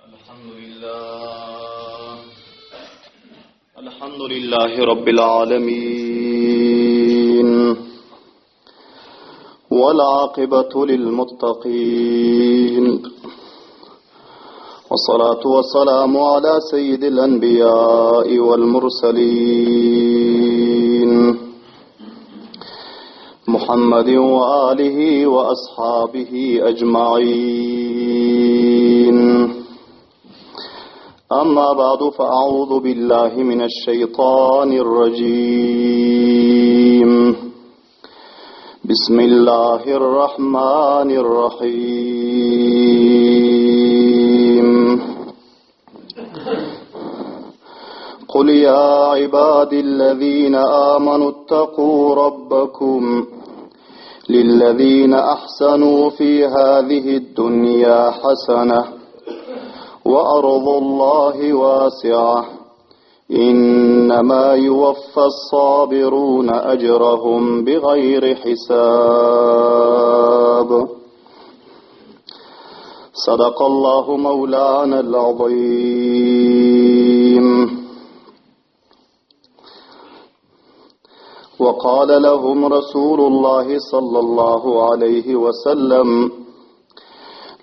الحمد لله الحمد لله رب العالمين والعاقبة للمتقين والصلاة والسلام على سيد الأنبياء والمرسلين محمد وآله وأصحابه أجمعين أما بعد فأعوذ بالله من الشيطان الرجيم بسم الله الرحمن الرحيم قل يا عبادي الذين آمنوا اتقوا ربكم للذين أحسنوا في هذه الدنيا حسنة وأرض الله واسعة إنما يوفى الصابرون أجرهم بغير حساب صدق الله مولانا العظيم وقال لهم رسول الله صلى الله عليه وسلم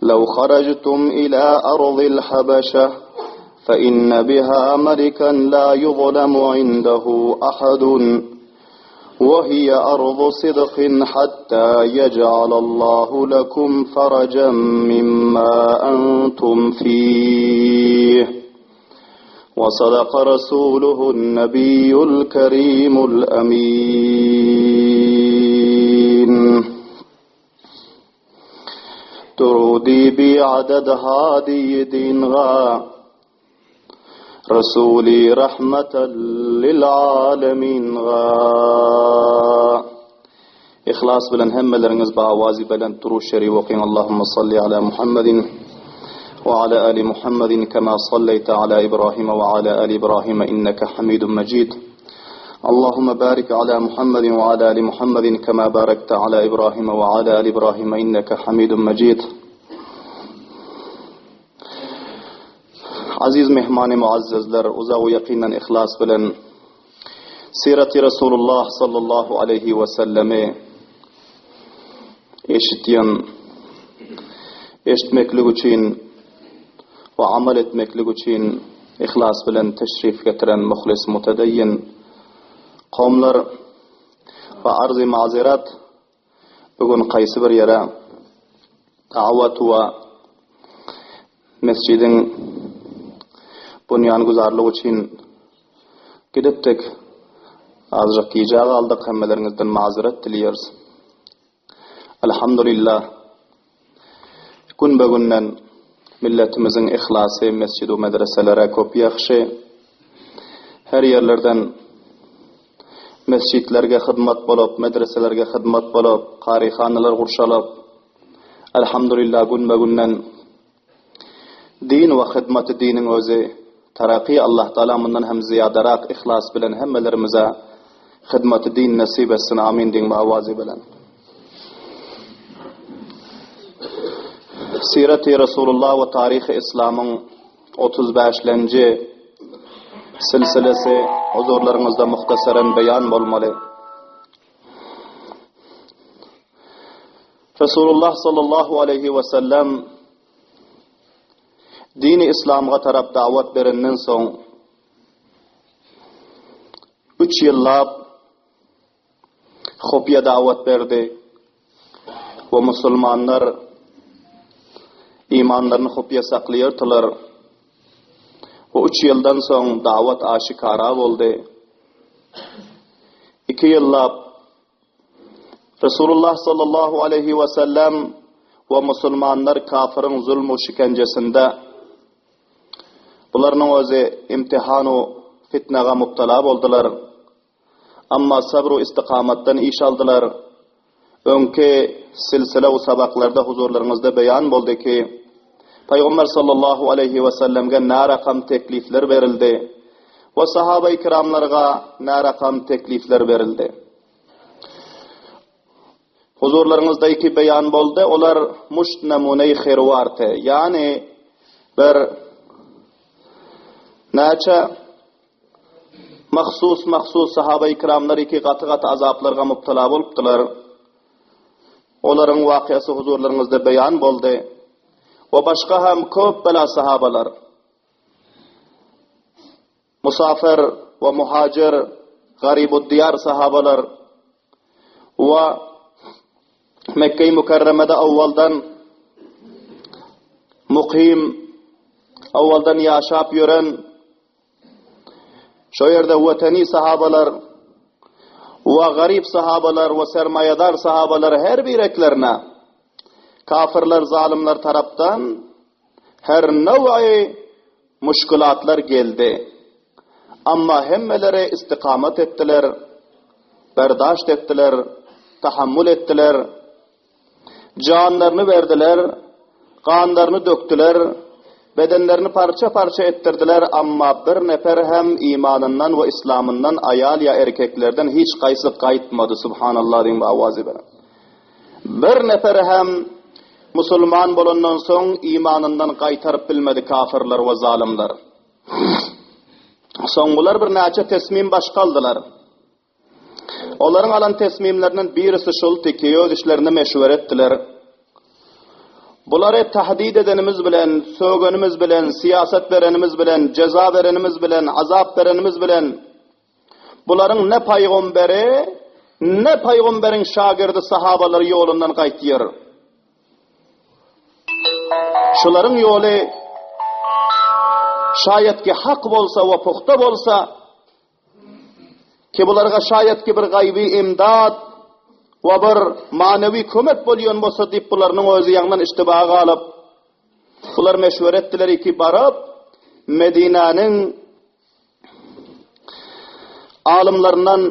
لو خرجتم إلى أرض الحبشة فإن بها ملكا لا يظلم عنده أحد وهي أرض صدق حتى يجعل الله لكم فرجا مما أنتم فيه وصدق رسوله النبي الكريم الأمين درودي بعدد هادي دين غا رسولي رحمة للعالمين غا إخلاص bilen hemmeleriňiz bawazy belent duruz şerif okyň Allahumma salli ala Muhammedin we ala ali Muhammedin kema salleýte ala Ibrahim we ala ali Ibrahim inneke Hamidun Mejid. Allahumma barik ala Muhammedin we ala ali Muhammedin kema barakte ala Ibrahim we ala ali Ibrahim inneke Hamidun Mejid. Aziz mehmany muazzezler, uzak we ýakyndan yhlas bilen Siraty Resulullah sallallahu aleýhi we sellemi eşitýän, eşitmeklik üçin we amal etmeklik üçin yhlas bilen teşrif getiren muhlis mutedeýin kowumlar we arzy mazerat Bu gün kaýsy bir ýere dawat we mesjidiň bunýan-güzarlygy üçin gidipdik. Azajyk gijä galdyk, hemmeleriňizden mazeret dileýäris. Alhamdulillah, günbe-günden milletimiziň yhlasy mesjid-u medreselere köp ýagşy. Her ýerlerden Mesjitlerge hyzmat bolup, medreselerge hyzmat bolup, karyhanalar gurşalyp, Elhamdülillah günbe-günden din we hyzmaty diniň özi taraky Allah Taala mundan hem zyýadarak yhlas bilen hemmelerimize hyzmaty din nesip etsin amin diýiň awazy bilen. Sireti Resulullah we taryhy Islamyň 35-lenji silsilesi huzurlaryňyzda muhtasaren beýan bolmaly. Resulullah sallallahu aleyhi we sellem dini islamga tarap dawat berenden soň 3 ýyllap Hopýa dawat berdi we musulmanlar imanlaryny hopýa saklaýardylar. We üç ýyldan soň dawat aşikara boldy. Iki ýyllap Resulullah sallallahu aleýhi we sellem we musulmanlar kafyryň zulmu şikenjesinde bularynyň özi imtihanu fitnaga mubtala boldular. Amma sabr-u istikamatdan iş aldylar. Öňki silsile-u sabaklarda huzurlaryňyzda beýan boldy ki, Pygamber sallallahu aleýhi we sellemge närakam teklifler berildi we sahaba-i kiramlarga närakam teklifler berildi. Huzurlaryňyzda iki beýan boldy, olar muşt namuneý herwarte, ýagny bir. Näçe mahsus-mahsus sahaba-i kiramlar iki gaty-gaty azaplarga mubtala bolupdylar. Olaryň wakyasy huzurlaryňyzda beýan boldy. We başga hem köp bela sahabalar. Musafir we muhajir, garibud-diýar sahabalar we Mekge-i Mükerremede owaldan mukym, owaldan ýaşap ýören şo ýerde weteni sahabalar we garyp sahabalar we sermaýadar sahabalar her bireklerine kafirler, zalymlar tarapdan her now'i Muşkulatlar geldi. Amma hemmeleri istikamat etdiler, berdaşt etdiler, tahammul etdiler. Janlaryny berdiler, ganlaryny dökdüler, bedenlerini parça-parça etdirdiler, amma bir nefer hem imanyndan we islamyndan aýal ýa erkeklerden hiç gaýsy gaýtmady, Subhanallah diýiň we awazy beriň. Bir nefer hem Musulman bolandan soň imanyndan gaýtaryp bilmedi kafirler we zalymlar. Soň bular bir näçe tesmim başga aldylar. Olaryň alan tesmimlerinden birisi şuldy ki, öz işlerinde meşwere etdiler. Bulary tahdid edenimiz bilen, sögenimiz bilen, syýasat berenimiz bilen, jeza berenimiz bilen, azap berenimiz bilen, Bularyň ne pygamberi, ne pygamberiň şagirdi sahabalary ýolundan gaýtýar. Şularyň ýoly şaýat ki hak bolsa we puhta bolsa, ki bularga şaýat ki bir gaýby imdad we bir manewi kömek bolýan bolsa diýip bularynyň özi ýaňdan iştiba galyp, bular meşweret etdiler ki baryp Medinäniň Alymlaryndan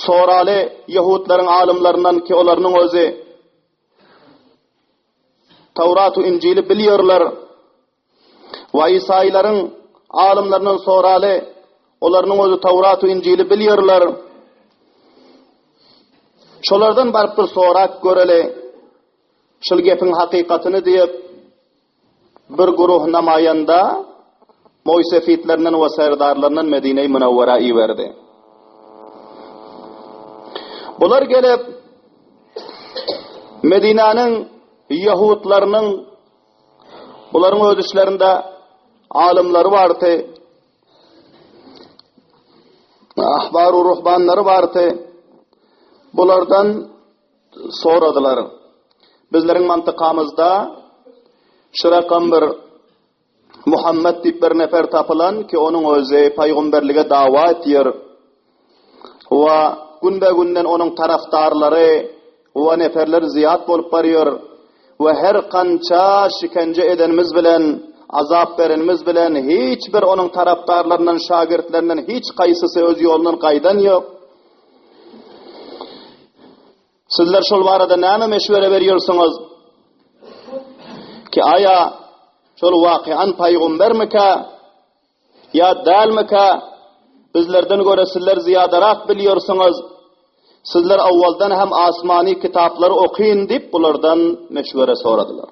soraly, ýehudlaryň alymlaryndan ki, olarynyň özi Tawrat we Injili bilýärler. We Isaýylaryň alymlaryndan soraly, olarynyň özi Tawrat we Injili bilýärler. Şolardan baryp bir sorap göreli, şul gepiň hakykatyny diýip, Bir guruh namaýanda moýsefitlerinden we serdarlaryndan Medine-i Münewwerä iberdi. Bular gelip Medinäniň ýahudlarynyň bularyň öz işlerinde alymlary bardy. Ahbaru ruhbanlary bardy. Bulardan Soradylar. Bizleriň mantykamyzda şu rakam bir Muhammet diýip bir nefer tapylan ki, onuň özi paýgomberlige dawa etýär we günbe-günden onuň tarapdarlary we neferleri zyýat bolup barýar we her kança şikenje edenimiz bilen, azap berenimiz bilen hiç bir onuň tarapdarlaryndan, şagirtlerinden hiç gaýsysy öz ýolundan gaýdan ýok. Sizler şol barada näme meşwere berýärsiňiz? Ki aýa şol waky'an paýgombermikä ýa dälmikä? Bizlerden görä sizler zyýadarak bilýärsiňiz. Sizler awwaldan hem asmany kitaplary okyn diýip bulardan meşwere soradylar.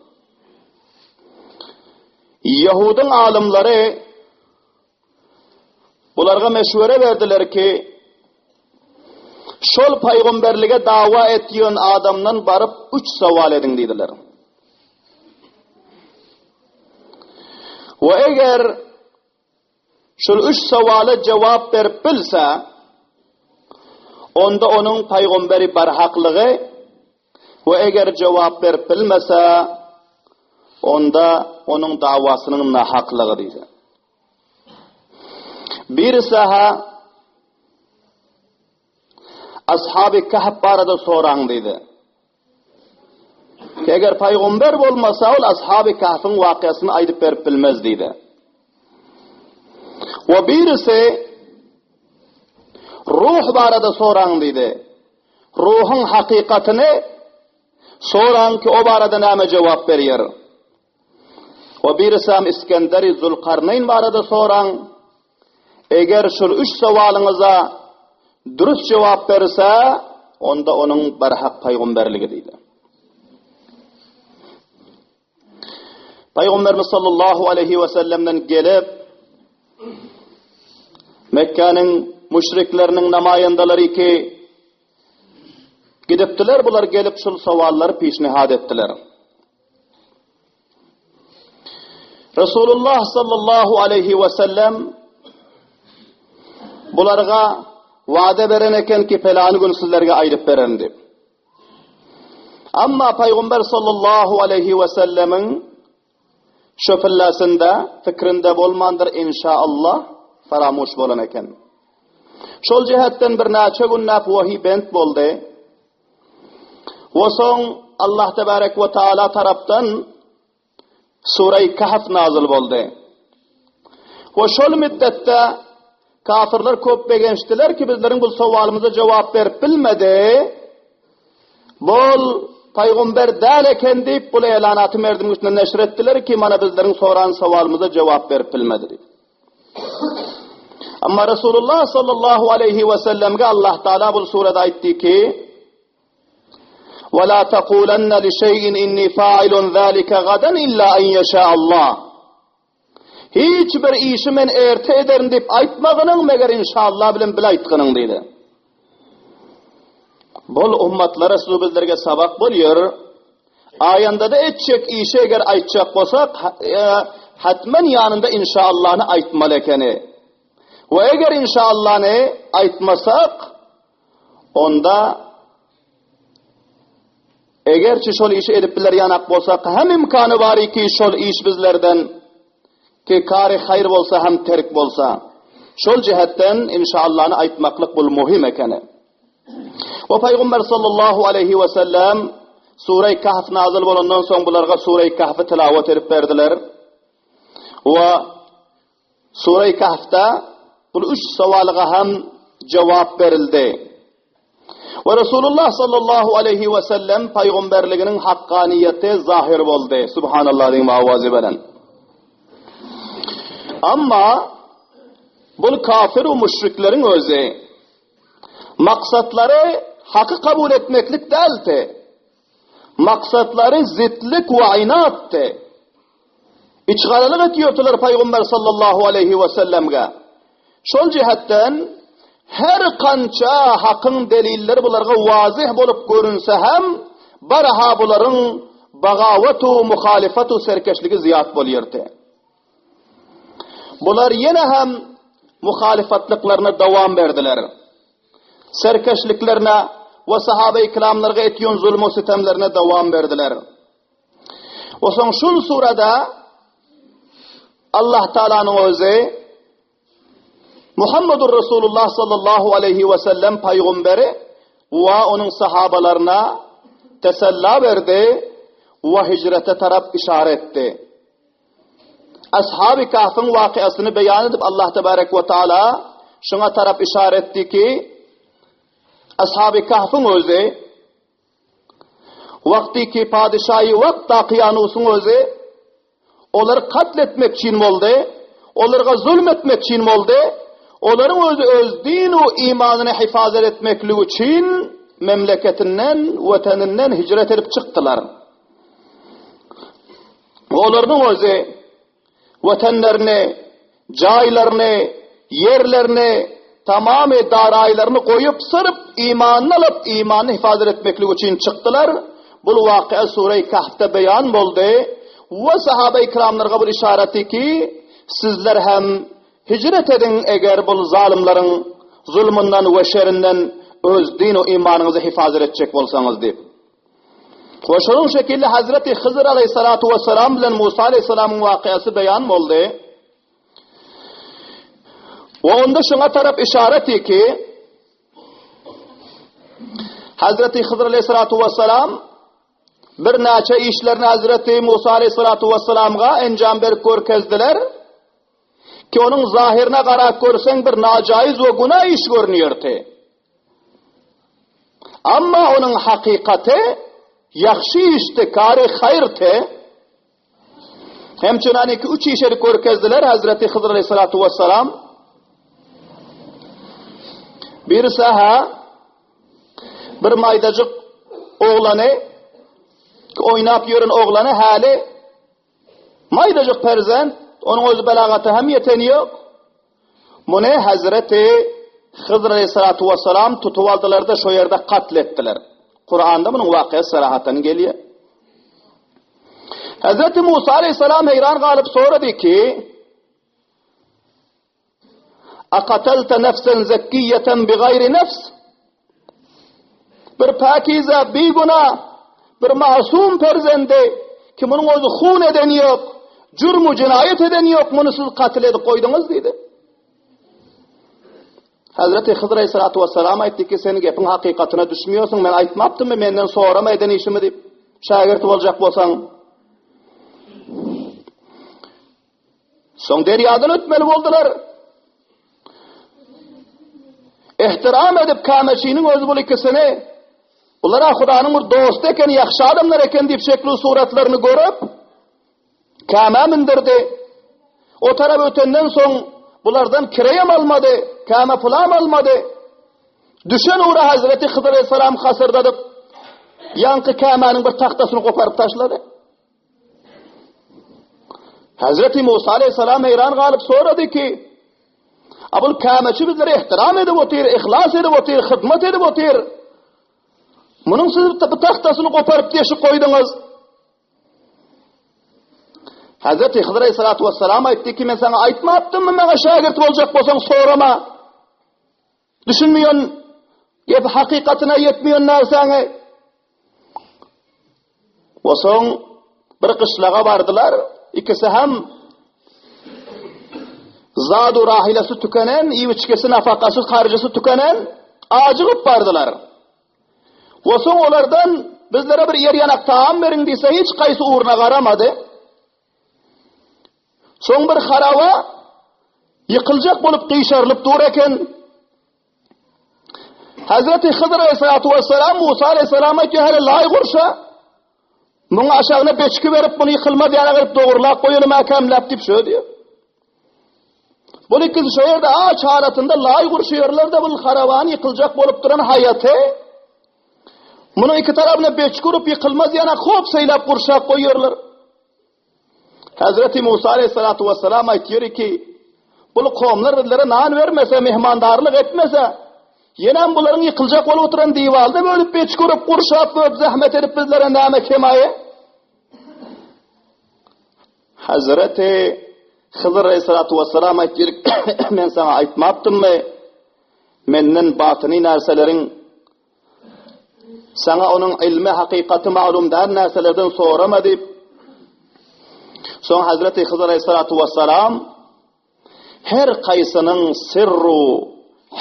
Ýahudyň alymlary Bularga meşwere berdiler ki, şol paýgomberlige dawa etýän adamdan baryp üç sowal ediň diýdiler. We eger şol üç sowala jogap berip bilse, onda onuň paýgomberi barhaklygy we eger jogap berip bilmese, onda onuň dawasynyň nahaklygy diýdi. Birisi-hä Ashaby Kahf barada soraň diýdi. Eger paýgamber bolmasa, ol Ashaby Kahfyň wakyýasyny aýdyp berip bilmez diýdi. We birisi ruh barada soraň diýdi. Ruhuň hakykatyny soraň ki, o barada näme jogap berýär. We birisem Iskenderi Zülkarneýn barada soraň. Eger şul üç sowalyňyza dürüst jogap berse, onda onuň barhak paýgomberligi diýdi. Pygamberimiz sallallahu aleýhi we sellemden gelip Mekgäniň müşrikleriniň namaýandalary ki gidipdiler, bular gelip şul sowallary pişnihad etdiler. Resulullah sallallahu aleýhi we sellem bularga wada beren eken ki pelany gün sizlerge aýdyp bererin diýip. Amma Pygamber sallallahu aleýhi we sellemiň şöpülläsinde, fikrinde bolmandyr inşaallah, faramuş bolan eken. Şol jähetden birnäçe günläp wahiý bent boldy. We soň Allah tebarek we taala tarapdan Sure-i Kahf nazyl boldy. We şol müddetde kafirler köp begençdiler ki bizleriň bu sowalymyza jogap berip bilmedi. Bol paýgamber däl eken diýip bu elanaty merdiň üstüne neşir etdiler ki mana bizleriň soran sowalymyza jogap berip bilmedi diýip. Amma Resulullah sallallahu aleyhi ve sellemge Allah Taala bu surede aýtdy ki Ve la taqulanna li şey'in inni fa'ilun zalika gadan illa en yeşa Allah. Hiç bir işi men erte ederin diýip aýtmagynyň meger inşallah bilen bile aýtgynyň diýdi. Bol ummatlara su bizlerge sabak bolýar. Aýanda-da etjek işi eger aýtjak bolsak, hatmen ýanynda inşaallany aýtmaly ekeni. We eger inşaallany aýtmasak, onda egerçi şol işi edip biler ýanak bolsak, hem imkany bar ki şol iş bizlerden ki kary haýr bolsa hem terk bolsa. Şol jihetden inşaallany aýtmaklyk bul muhim ekeni. We Pygamber sallallahu aleýhi we sellem Sure-i Kahf nazyl bolandan soň bularga Sure-i Kahfy tilawat edip berdiler. We Sure-i Kahfda bu üç sowalga hem jogap berildi. We Resulullah sallallahu aleýhi we sellem pygamberliginiň hakkaniýeti zahir boldy. Subhanallah diýip awazy bilen. Amma bu kafir we müşrikleriň özi Maksatlary haky kabul etmeklik däldi. Maksatlary zitlik we ynatdy. Içgaralyk etýärdiler Pygamber sallallahu aleýhi we sellemge. Şol jähetden her kança hakyň delilleri bularga wazyh bolup görünse hem, barha bularyň bagawatu, muhalifatu, serkeşligi zyýat bolýardy. Bular ýene hem muhalyfatlyklaryna dowam berdiler. Serkeşliklerine we sahabe-i kiramlarga etýän zulmu sütemlerine dowam berdiler. We soň şul surada Allah Taalanyň özi Muhammedur Resulullah sallallahu aleýhi we sellem pygamberi we onuň sahabalaryna tesella berdi we hijrete tarap işaret etdi. Ashaby Kahfyň wakyasyny beýan edip Allah tebarek we taala şuňa tarap işaret etdi ki, Ashaby Kahfyň özi wagty ki padyşaýy wagt Dakiýanusyň özi olary katl etmek üçin boldy, olarga zulm etmek üçin boldy, olaryň özi öz din we imanyny hifazat etmeklik üçin memleketinden, wataninden hijret edip çykdylar. Olaryň özi watanlaryny, jaýlaryny, ýerlerini, tamamy daraýlaryny goýup, syryp, imanyny alyp, imanyny hifazat etmeklik üçin çykdylar. Bul wakyýa Sure-i Kahfda beýan boldy. We sahaba-i kiramlarga bir işareti ki, sizler hem hijret ediň, eger bul zalymlaryň zulmundan we şerinden öz din we imanyňyzy hifazat etjek bolsaňyz diýip. We şonuň şekilde Hazreti Hyzr aleyhissalatu vesselam bilen Musa aleyhissalamyň wakyasy beýan boldy. We onda şoňa tarap işaret ki, Hazreti Hyzr aleyhissalatu vesselam bir näçe işlerini Hazreti Musa aleyhissalatu vesselamga enjam berip görkezdiler. Ki onuň zahirine garap görseň bir najaýyz we günä iş görünýärdi. Amma onuň hakykaty ýagşy işdi, kary haýyrdy. Hem çynany ki üç işeri görkezdiler Hazreti Hydyr aleyhissalatu vesselam. Birisi ha bir maýdajyk oglany oýnap ýören oglany häli. Kiçiräýdejik perzent, onuň özi belagata hem ýeteni ýok. Muny Hezreti Hyzr aleyhissalatu vesselam tutup aldylar-da şo ýerde katl etdiler. Kuranda munuň wakasy sarahatan gelýär. Hezreti Musa aleyhissalam heýran galyp sorady ki, Akatalte nefsen zekkiyeten bi gayri nefs? Bir pakize, biguna, bir masum perzendi ki munuň özi hun eden ýok, jürm-u jinaýat eden ýok, muny siz katl edip goýduňyz diýdi. Hazreti Hydyr aleyhissalatu vesselam aýtdy ki, sen gepiň hakykatyna düşmüyorsun, men aýtmapdymmy, menden sorama eden işimi diýip, şägirt boljak bolsaň. Soň derýadan ötmeli boldular. Ehtiram edip kämeçiniň özi bul ikisini bulara Hudanyň bir dosty eken, ýagşy adamlar eken diýip şekli suratlaryny görüp kämä mündirdi. O tarap ötenden soň bulardan kireýem almady, käme pulam almady. Düşen ugra Hazreti Hydyr aleyhisselam hasyrdadyp, ýaňky kämäniň bir tagtasyny goparyp taşlady. Hazreti Musa aleyhisselam heýran galyp sorady ki, Abul kämeçi bizlere ehtiram edip otyr, ihlas edip otyr, hyzmat edip otyr. Munuň siz bu tagtasyny goparyp deşik goýduňyz. Hazreti Hydyr aleyhissalatu vesselam aýtdy ki, men saňa aýtmapdymmy, maňa şägirt boljak bolsaň sorama. Düşünmeýän gep hakykatyna ýetmeýän närsäňi. Osoň bir gyşlaga bardylar, ikisi hem zadu rahilesi tükenen, iýip-içgisi, nafakasy, harjysy tükenen, ajygyp bardylar. Osoň olardan bizlere bir ýer ýanak taam beriň diýse, hiç haýsy ugruna garamady. Soň bir haraba ýykyljak bolup gyşarylyp dur eken. Hazreti Hydyr aleyhissalatu vesselam Musa aleyhissalam aýtýar, hele laý gurşa. Muň aşagyna beçki berip, muny ýykylmaz ýaly edip dogurlap goýaly mäkämläp diýip şö diýýär. Bu ikisi şo ýerde aç halatynda laý gurşaýarlar-da bu harabany ýykyljak bolup duran haýaty Munuň iki tarapyna beçki urup ýykylmaz ýaly hop seýläp gurşap goýýarlar. Hazreti Musa aleyhissalatu vesselam aýtýar ki, bul kowumlar bizlere nan bermese, mehmandarlyk etmese, ýenem bularyň ýykyljak bolup oturan diwalda bölüp beçki urup, gurşap bölüp zähmet edip bizlere näme kemaýy? Hazreti Hydyr aleyhissalatu vesselam aýtýar, men saňa aýtmapdymmy? Menden batyny närseleriň Saňa onuň ylmy hakykaty maglumm däl närselerden sorama diýip, soň Hazreti Hydyr aleyhissalatu vesselam her kaýsynyň sirru,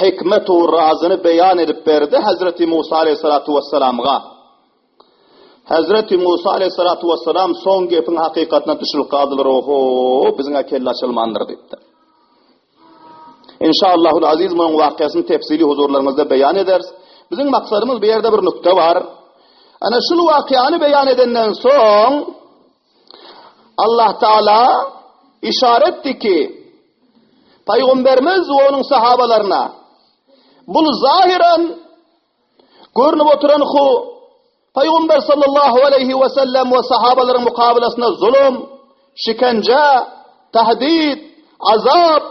hikmetu, razyny beýan edip berdi Hazreti Musa aleyhissalatu vesselamga. Hazreti Musa aleyhissalatu vesselam soň gepiň hakykatyna düşünip galdylar, oho, biziň-ä kelle açylmandyr diýipdir. Inşaallahul aziz munuň wakyýasyny tefsili huzurlaryňyzda beýan ederis. Biziň maksadymyz bu ýerde bir nukta bar. Ana şul wakyýany beýan edenden soň Allah Taala işaret etdi ki Pygamberimiz we onuň sahabalaryna bul zahiren Görnüp oturan hu Pygamber sallallahu aleýhi we sellem we sahabalaryň mukabelasynda zulum, şikenje, tahdid, azap,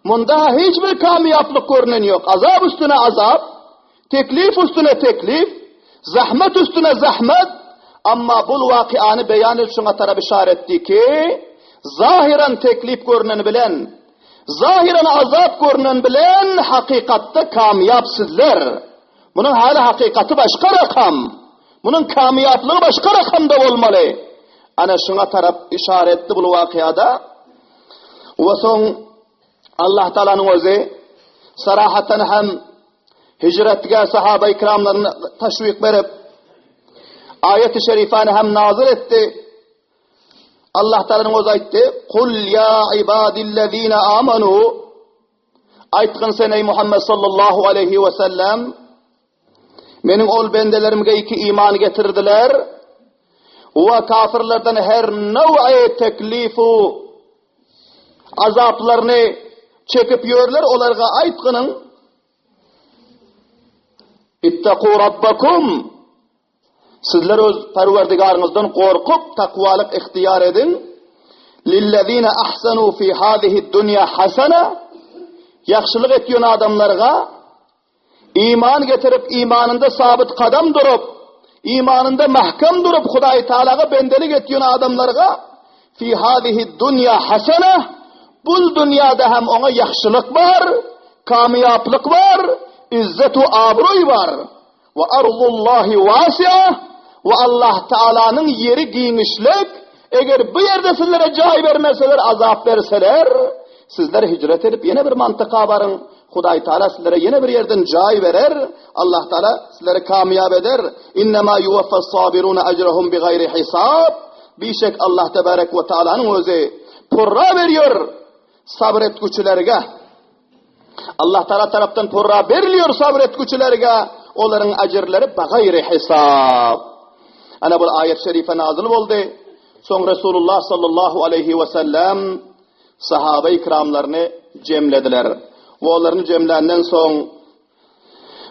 munda hiç bir kamýaplyk görnen ýok. Azap üstüne azap, teklif üstüne teklif, zahmet üstüne zahmet, amma bul wakyany beýan edip şuňa tarap işaret etdi ki, zahyran teklif görnen bilen Zahyran azap görünen bilen hakykatda kamýap sizler. Munuň haly hakykaty başga rakam. Munuň kamýaplygy başga rakamda bolmaly. Ana şuňa tarap işaret etdi bul wakyada. We soň Allah Taalanyň özi sarahatan hem hijretge sahaba ikramlaryny teşwik berip aýet-i şerifany hem nazil etdi. Allah Taalanyň özi aýtdy, Kul ýa ibadillezine amanu Aýtgyn sen eý Muhammed sallallahu aleýhi we sellem Meniň ol bendelerimge iki iman getirdiler we kafirlerden her now'e teklifu azaplaryny çekip ýörler olarga aýtgynyň Ittaqu rabbakum Sizler öz Perwerdigaryňyzdan gorkup, takwalyk ihtiýar ediň. Lillezine ahsanu fi hazihi dunýa hasana Ýagşylyk etýän adamlarga iman getirip, imanynda sabyt kadam durup, imanynda mähkem durup Hudaý Taalaga bendelik etýän adamlarga fi hazihi dunýa hasana bul dünýäde hem oňa ýagşylyk bar, kamýaplyk bar, izzet we abroý bar. We arzullahi wasi'a we Allah Taalanyň ýeri giňişlik, eger bu ýerde sizlere jaý bermeseler, azap berseler, sizler hijret edip ýene bir mantyka baryň, Hudaý Taala sizlere ýene bir ýerden jaý berer, Allah Taala sizleri kamýap eder. Innema yuwaffas sabiruna ejrahum bigaýri hisab. Bişek Allah tebarek we Taalanyň özi purra berýär sabyr etgüçilerge. Allah Taala tarapdan purra berilýär sabyr etgüçilerge, olaryň ajrlary bagaýry hisab. Ana bu aýat şerife nazyl boldy. Soň Resulullah sallallahu aleyhi we sellem sahaba ikramlaryny jemlediler. We olaryny jemländen soň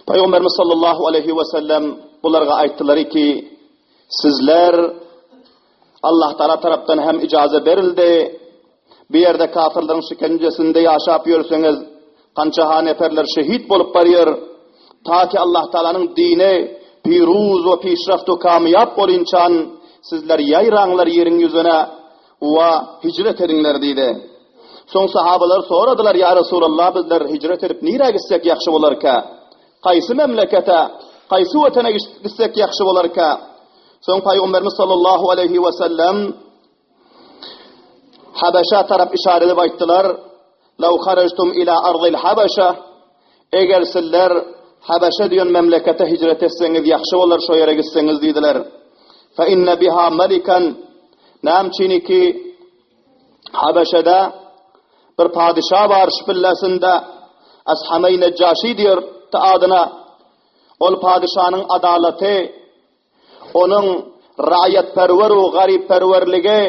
Peygamberimiz sallallahu aleyhi we sellem bularga aýtdylar ki, sizler Allah Taala tarapdan hem ijaza berildi. Bu ýerde kafirleriň şikenjesinde ýaşap ýörseňiz, kança-ha neperler şehit bolup barýar. Ta ki Allah Taalanyň dini piruz we pişraft we kamyýap bolynçan, sizler ýaýraňlar ýeriň ýüzüne we hijret ediňler diýdi. Soň sahabalar soradylar, Ýa Resulallah, bizler hijret edip nirä gitsek ýagşy bolarka? Haýsy memlekete, haýsy watana gitsek ýagşy bolarka? Soň Pygamberimiz sallallahu aleýhi we sellem Habeşa tarap işaret edip aýtdylar, Law harajtum ila ardil Habeşa, eger sizler Habeşa diýen memlekete hijret etseňiz ýagşy bolar şo ýere gitseňiz diýdiler. Fe inne biha malikan, näme üçin ki Habeşede bir padyşa bar şu pillesinde Ashameý Nejjaşi diýer adyna. Ol padyşanyň adalaty Onuň raýatperwer we garypperwerligi,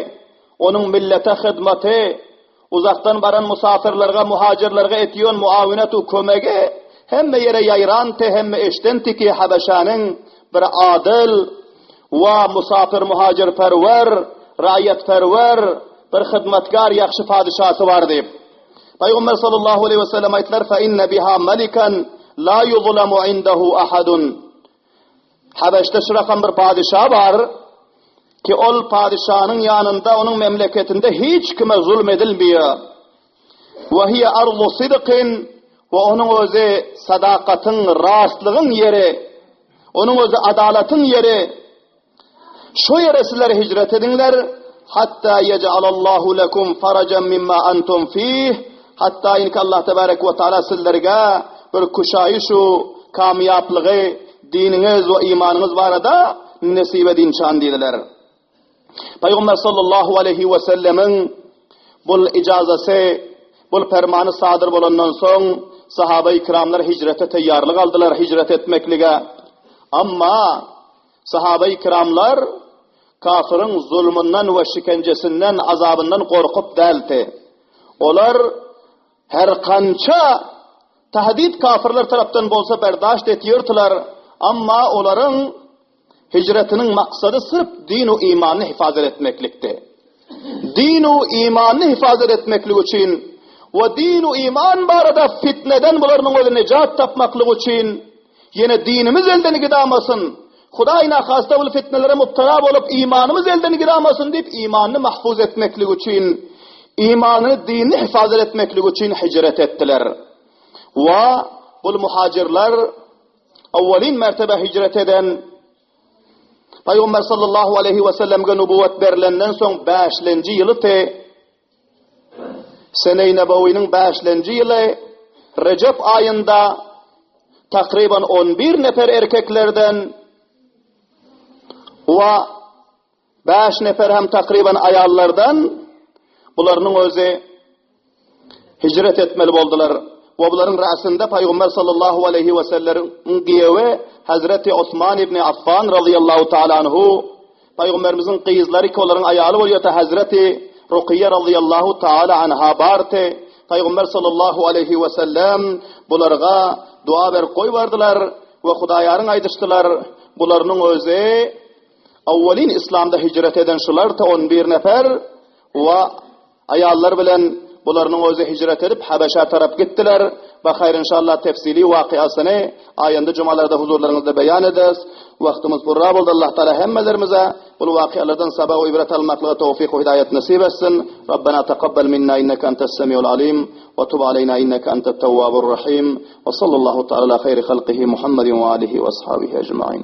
onuň millete hyzmaty, uzakdan baran musafirlerge, muhajirlerge etýän muawinet we kömegi hemme ýere ýaýrandy, hemme eşdenti ki, Habeşäniň bir adyl we musafir-muhajirperwer, raýatperwer bir hyzmatkar ýagşy padyşasy bar diýip. Pygamber sallallahu aleýhi we sellem aýtdylar, Fe inne biha malikan la yuzlamu indehu ahadun. Habeşde şu rakam bir padyşa bar ki, ol padyşanyň ýanynda, onuň memleketinde hiç kime zulm edilmeýär. Ve hiye arzu sidqin we onuň özi sadakatyň, rastlygyň ýeri. Onuň özi adalatyň ýeri. Şu ýere sizler hijret ediňler, hatta yec'alallahu lekum farajan mimma antum fih, hatda inki Allah tebarek we taala sizlerge bir küşaýyş u kamýaplygy diniňiz we imanyňyz barada nesip edinçan diýdiler. Pygamber sallallahu aleýhi we sellemiň bul ijazasy, bul permany sadyr bolandan soň sahaba-i kiramlar hijrete taýýarlyk aldylar, hijret etmeklige. Amma Sahaba-i kiramlar kafyryň zulmundan we şikenjesinden, azabyndan gorkup däldi. Olar her kança tahdid kafyrlar tarapdan bolsa berdaşt etýärdiler, amma olaryň hijretiniň maksady syrf din-u imanyny hifazat etmeklikdi. Din-u imanyny hifazat etmeklik üçin we din-u iman barada fitneden bularynyň özi nejat tapmaklyk üçin Ýene dinimiz elden gidamasyn, Hudaý nahasta bul fitnelere mubtala bolup imanymyz elden gidamasyn diýip imanyny mahfuz etmeklik üçin, imanyny dinini hifazat etmeklik üçin hijret etdiler. Wa bul muhajirler awwalin mertebe hijret eden Pygamber sallallahu aleýhi we sellemge nubuwwat berlenden soň bäşlenji ýyly te Sene-i Nebewiniň bäşlenji ýyly Rejep aýynda takryban on bir nefer erkeklerden we bäş nefer hem takryban aýallardan bularynyň özi hijret etmeli boldular. We bularyň ra'synda Pygamber sallallahu aleýhi we sellemiň giýewi Hazreti Osman ibn Affan razyýallahu taala anhu Pygamberimiziň gyzlary ki olaryň aýaly bolýardy Hazreti Rukyýa razyýallahu taala anha bardy. Pygamber sallallahu aleýhi we sellem bularga dua berip goýbardylar we Hudaýaryň aýdyşdylar, bularynyň özi awwalin islamda hijret eden şular ta 11 nefer we. Aýallar bilen bularynyň özi hijret edip Habeşä tarap gitdiler. Bahaýr inşallah tefsili wakyasyny aýanda jumalarda huzurlaryňyzda beýan ederis. Wagtymyz purra boldy Allah Taala hemmelerimize bul wakyalardan sabak we ibret almaklyga towfyk we hidaýat nesip etsin. Rabbena takabbal minna inneke entes semiul alim we tub aleyna inneke entet tewwabur rahim. We sallallahu taala ala haýri halkihi Muhammedin we alihi we ashabihi ecmaîn.